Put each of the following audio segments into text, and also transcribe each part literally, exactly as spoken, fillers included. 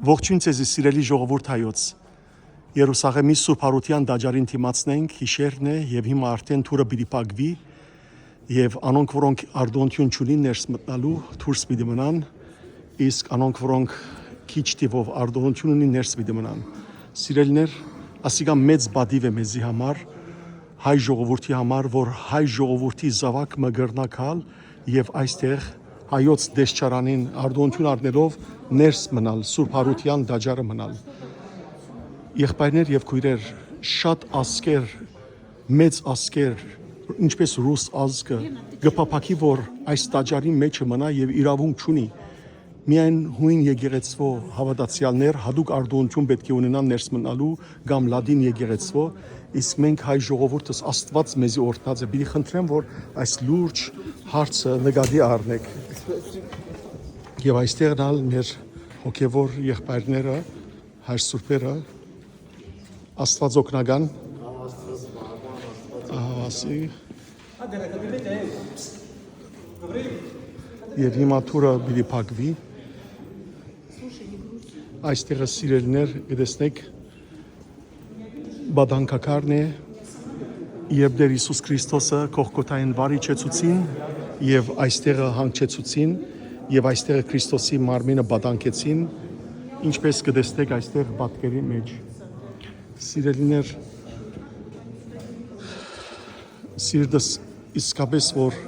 Ողջոյն ձեզի, սիրելի ժողովուրդ հայոց։ Երուսաղեմի Սուրբ Յարութեան տաճարին դիմացն ենք, յիշերն է, եւ հիմա արդէն դուռը պիտի փակուի, եւ անոնք, որոնք արտօնութիւն չունին ներս մտնալու, դուրս պիտի մնան, իսկ անոնք, որոնք քիչ թիւով արտօնութիւն ունին, ներս պիտի մնան։ Սիրելիներ, ասիկա մեծ պատիւ է մեզի համար, հայ ժողովուրդի համար, որ հայ ժողովուրդի զաւակ մը կրնայ գալ եւ այստեղ հայոց դեսչարանին արտօնութիւն առնելով ներս մնալ, Սուրբ Յարութեան տաճարը մնալ։ Եղբայրներ եւ քոյրեր, շատ ազգեր, մեծ ազգեր, ինչպէս ռուս ազգը, կը փափաքի, որ այս տաճարի մէջը մնայ եւ իրաւունք չունի։ Միայն յոյն եկեղեցւոյ հաւատացեալներ յատուկ արտօնութիւն պէտք է ունենան ներս մնալու կամ լատին եկեղեցւոյ, իսկ մենք հայ ժողովուրդս Աստուած մեզի օրհնած է։ Պիտի խնդրեմ, որ այս լուրջ հարցը նկատի առնեք։ Եւ այստեղ ալ մեր հոգեւոր եղբայրները, հայր սուրբերը, Աստուած օգնական, ահաւասի, եւ հիմա դուռը պիտի փակուի։ Այստեղը, սիրելիներ, կը տեսնեք, պատանքակարն է, երբ Տէր Յիսուս Քրիստոսը Կողկոթայէն վար իջեցուցին եւ այստեղը հանգչեցուցին եւ այստեղը Քրիստոսի մարմինը պատանքեցին, ինչպէս կը տեսնեք այստեղ պատկերի մէջ։ Սիրելիներ, սիրտս իսկապէս որ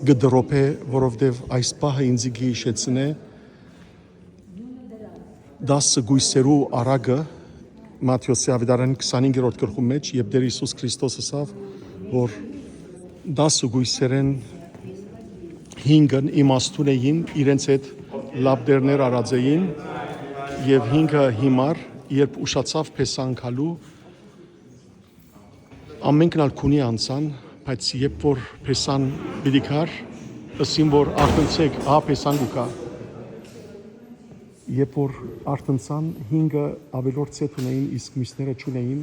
կը տրոփէ, որովհետեւ այս պահը ինձի կը յիշեցնէ տասը կոյսերու առակը, Մատթէոսի աւետարան քսանհինգերորդ գլխու մէջ, երբ Տէր Յիսուս Քրիստոս ըսաւ, որ տասը կոյսերէն հինգն իմաստուն էին, իրենց հետ լապտերներ առած էին, եւ հինգը հիմար, երբ ուշացաւ փեսան գալու, ամէնքն ալ քունի անցան, բայց երբ որ փեսան պիտի գար, ըսին, որ «Արթնցէք, ահա փեսան կու գայ»։ Երբ որ արթնցան, հինգը աւելորդ ծեթ ունէին, իսկ միւսները չունէին,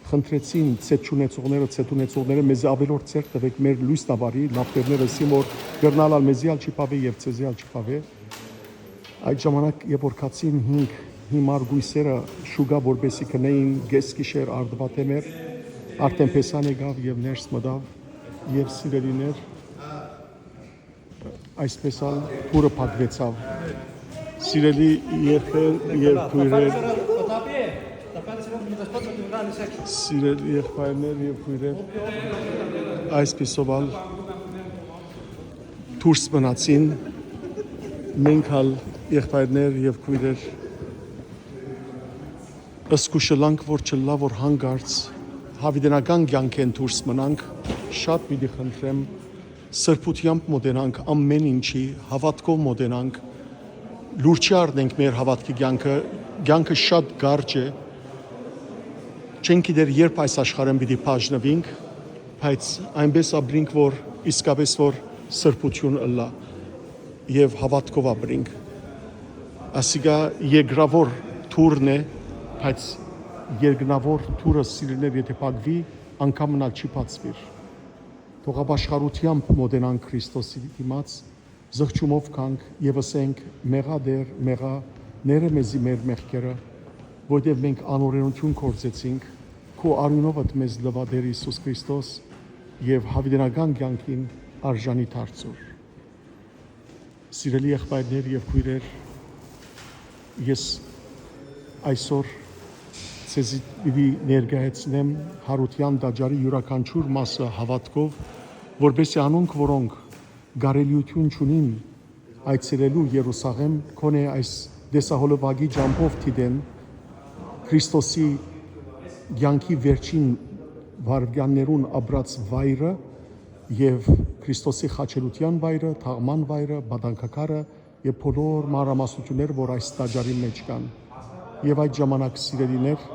խնդրեցին ծեթ չունեցողները, ծեթ ունեցողները, «Մեզի աւելորդ ծեթ տուէք, մեր լոյսն ա վարի»։ Լապտերները ըսին, որ «Կրնալ ալ մեզի ալ չի բաւէ եւ ձեզի ալ չի բաւէ»։ Այդ ժամանակ, երբ որ գացին հինգ հիմար կոյսերը շուկայ, որպէսզի գնային, կէս գիշեր Արդուատէ մէր, արդէն փեսան եկաւ եւ ներս մտաւ, եւ, սիրելիներ, այսպէս ալ դուռը փակուեցաւ։ Սիրելի եղբայր եւ քոյրեր, սիրելի եղբայրներ եւ քոյրեր, այսպիսով ալ դուրս մնացին, մենք ալ, եղբայրներ եւ քոյրեր, զգուշ ըլլանք, որ չըլլայ, որ հանկարծ յաւիտենական կեանքէն դուրս մնանք։ Շատ պիտի խնդրեմ, սրբութեամբ մօտենանք ամէն ինչի, հաւատքով մօտենանք, լուր չի առնենք մեր հաւատքի կեանքը, կեանքը շատ կարճ է, չենք գիտեր երբ այս աշխարհէն պիտի բաժնուինք, բայց այնպէս ապրինք, որ իսկապէս որ սրբութիւն ըլլայ եւ հաւատքով ապրինք։ Ասիկա երկրաւոր դուռն է, բայց երկնաւոր դուռը, սիրելիներ, եթէ փակուի, անգամն ալ չի բացուիր։ Թող ապաշխարութեամբ մօտենանք Քրիստոսի դիմաց, զղջումով գանք եւ ըսենք. «Մեղա Տէր, մեղա, ները մեզի մեր մեղքերը, որտեւ մենք անօրէնութիւն գործեցինք, քու արիւնովդ մեզ լուա, Տէր Յիսուս Քրիստոս, եւ յաւիտենական կեանքին արժանի դարձուր»։ Սիրելի եղբայրներ եւ քոյրեր, ես այսօր ձեզի պիտի ներկայացնեմ Յարութեան տաճարի իւրաքանչիւր մասը հաւատքով, որպէսզի անոնք, որոնք կարելիութիւն չունին այցելելու Երուսաղէմ, գոնէ այս տեսահոլովակի ճամբով դիտեն Քրիստոսի կեանքի վերջին վայրկեաններուն ապրած վայրը եւ Քրիստոսի խաչելութեան վայրը, թաղման վայրը, պատանքակարը եւ բոլոր մանրամասնությունները, որ այս տաճարի մէջ կան։ Եւ այդ ժամանակ, սիրելիներ,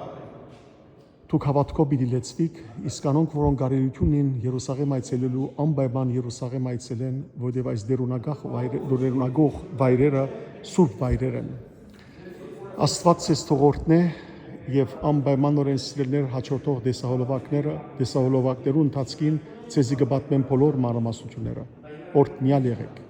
դուք հաւատքով պիտի լեցուիք, իսկ անոնք, որոնք կարելիութիւն ունին Երուսաղէմ այցելելու, անպայման Երուսաղէմ այցելեն, որովհետեւ այս դերունակախ վայրը-, դերունակող վայրերը սուրբ վայրեր են։ Աստուած ձեզ թող օրհնէ եւ անպայմանօրէն, սիրելիներ, հաջորդող տեսահոլովակները, տեսահոլովակներու ընթացքին ձեզի կը պատմեմ բոլոր մանրամասնությունները։ Օրհնեալ եղէք։